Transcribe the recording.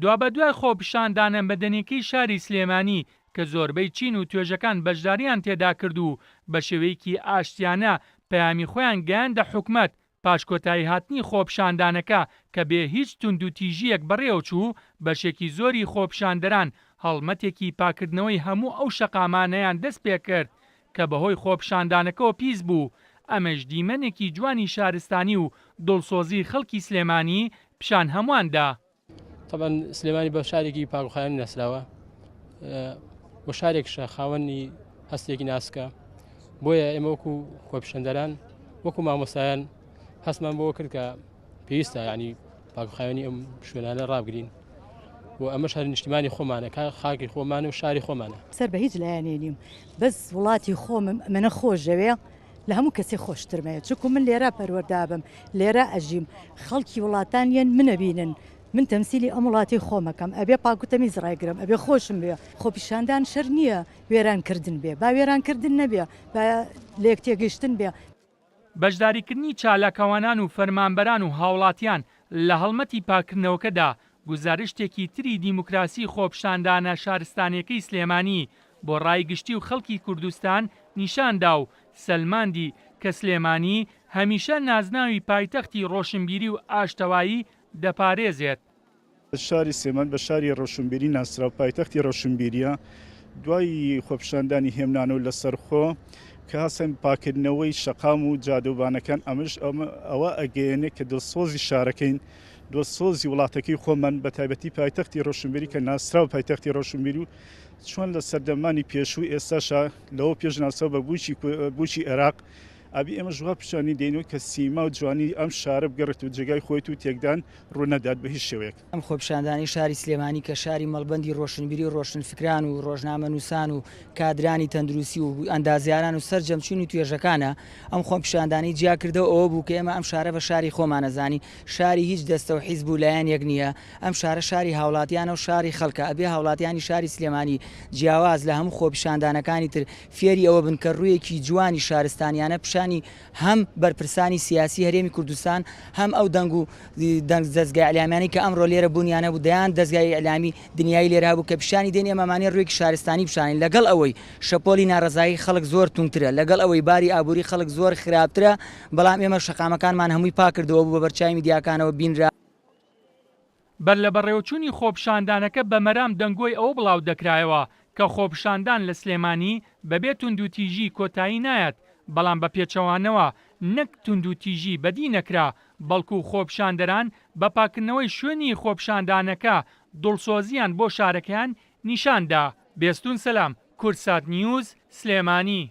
دوابەدوای خۆپیشاندانە مەدەنیەکەی شاری سلێمانی کە زۆربەی چین و توێژەکان بەشداریان تێدا کرد و بە شێوەیەکی ئاشتیانە پەیامی خۆیان گەیاندە حکومەت، پاش کۆتاییهاتنی خۆپیشاندانەکە کە بێ هیچ توندوتیژییەک بەڕێوەچوو، بەشێکی زۆری خۆپیشاندەران هەڵمەتێکی پاکردنەوەی هەموو ئەو شەقامانەیان دەستپێکرد کە بەهۆی خۆپیشاندانەکەوە پیس بوو، ئەمەش دیمەنێکی جوانی شارستانی و دڵسۆزی خەڵکی سلێمانی پیشان هەمووان دا. تەبعەن سلێمانی بە شارێکی پاکوخاوێنی ناسراوە و شارێکشە خاوەنی هەستێکی ناسکە بۆیە ئێمە وەکو خۆپیشاندەران وەکو مامۆستایان هەستمان بۆ کرد کە پێویستە ینی پاکوخاوێنی ئەم شوێنانە ڕابگرین و ئەمەش هەر نیشتمانی خۆمانە کە خاکی خۆمان و شاری خۆمانە. سەر بە هیچ لایەنێ نیم بەس وڵاتی خۆمم ئەمنە خۆشەوێ لە هەموو کەسێ خۆشترمەیە چونکو من لێرە پەروەردابم لێرە ئەژیم خەڵکی وڵاتان یەن منە بینن من تەمسیلی ئەم وڵاتی خۆمەکەم ئەبێ پاک و تەمیز ڕایگرم ئەبێ خۆشم بێ خۆپیشاندان شەر نییە وێران کردن بێ با وێران کردن نەبێ با لێک تێگەیشتن بێ. بەشداریکردنی چالاکوانان و فەرمانبەران و هاوڵاتیان لە هەڵمەتی پاککردنەوەکەدا گوزارشتێکی تری دیموکراسی خۆپیشاندانە شارستانیەکەی سلێمانی بۆ ڕای گشتی و خەڵکی کوردستان نیشان دا و سەلماندی کە سلێمانی هەمیشە نازناوی پایتەختی ڕۆشنبیری و ئاشتەوایی دەپارێزێت. شاری سلێمان بە شاری ڕۆشنبیری ناسراو پایتەختی ڕۆشنبیریە، دوای خۆپیشاندانی هێمنانە و لەسەرخۆ کە هەستن پاکردنەوەی شەقام و جادەوبانەکان ئەمەش ئەوە ئەگەیەنێ کە دڵسۆزی شارەکەین دڵسۆزی وڵاتەکەی خۆمان بە تایبەتی پایتەختی ڕۆشنبیری کە ناسراو پایتەختی ڕۆشنبیری و چۆن لە سەردەمانی پێشوو ئێستاشا لەوە پێش ناسراو بە بووکی عێراق ئەبی ئێمەش وا پیشانی دەین و کە سیما و جوانی ئەم شارە بگەڕێت و جێگای خۆیت و تێکدان ڕوونەدات بە هیچ شێوەیەک. ئەم خۆپیشاندانەی شاری سلێمانی کە شاری مەڵبەندی ڕۆشنبیری و ڕۆشنفکران و ڕۆژنامەنووسان و کادرانی تەندروستی و ئەندازیاران و سەرجەم چین و توێژەکانە، ئەم خۆپیشاندانەی جیاکردەوە ئەوە بوو کە ئێمە ئەم شارە بە شاری خۆمان ئەزانین، شاری هیچ دەستە و حیزب و لایەنێک نییە، ئەم شارە شاری هاوڵاتیانە و شاری خەڵکە، ئەبێ هاوڵاتیانی شاری سلێمانی جیاواز لە هەموو خۆپیشاندانەکانی تر فێری ئەوە بن کە ڕوویەکی جوانی شارستانیانە پیشانی هەم بەرپرسانی سیاسی هەرێمی کوردستان هەم ئەو دەنگ و دەنگ دەزگای ئیعلامیانەی کە ئەمڕۆ لێرە بوونیان هەبوو دەیان دەزگای ئیعلامی دنیایی لێرە هەبوو کە پیشانی دێن ئێمە ئەمانەیە ڕوویەکی شارستانی پیشانین لەگەڵ ئەوەی شەپۆلی ناڕەزایی خەڵک زۆر توندترە لەگەڵ ئەوەی باری ئابووری خەڵک زۆر خراپترە بەڵام ئێمە شەقامەکانمان هەمووی پاکردەوە بوو بە بەرچاوی میدیاکانەوە بینرا. بەر لە بەڕێوەچوونی خۆپیشاندانەکە بە مەرام دەنگۆی ئەوە بڵاودەکرایەوە کە خۆپیشاندان لە سلێمانی بەبێ توندوتیژی کۆتایی نایەت، بەڵام بە پێچەوانەوە نەک توندوتیژی بەدی نەکرا، بەڵکو خۆپیشاندەران بە پاککردنەوەی شوێنی خۆپیشاندانەکە دڵسۆزییان بۆ شارەکەیان نیشان دا. بێستوون سەلام، کوردسات نیوز، سلێمانی.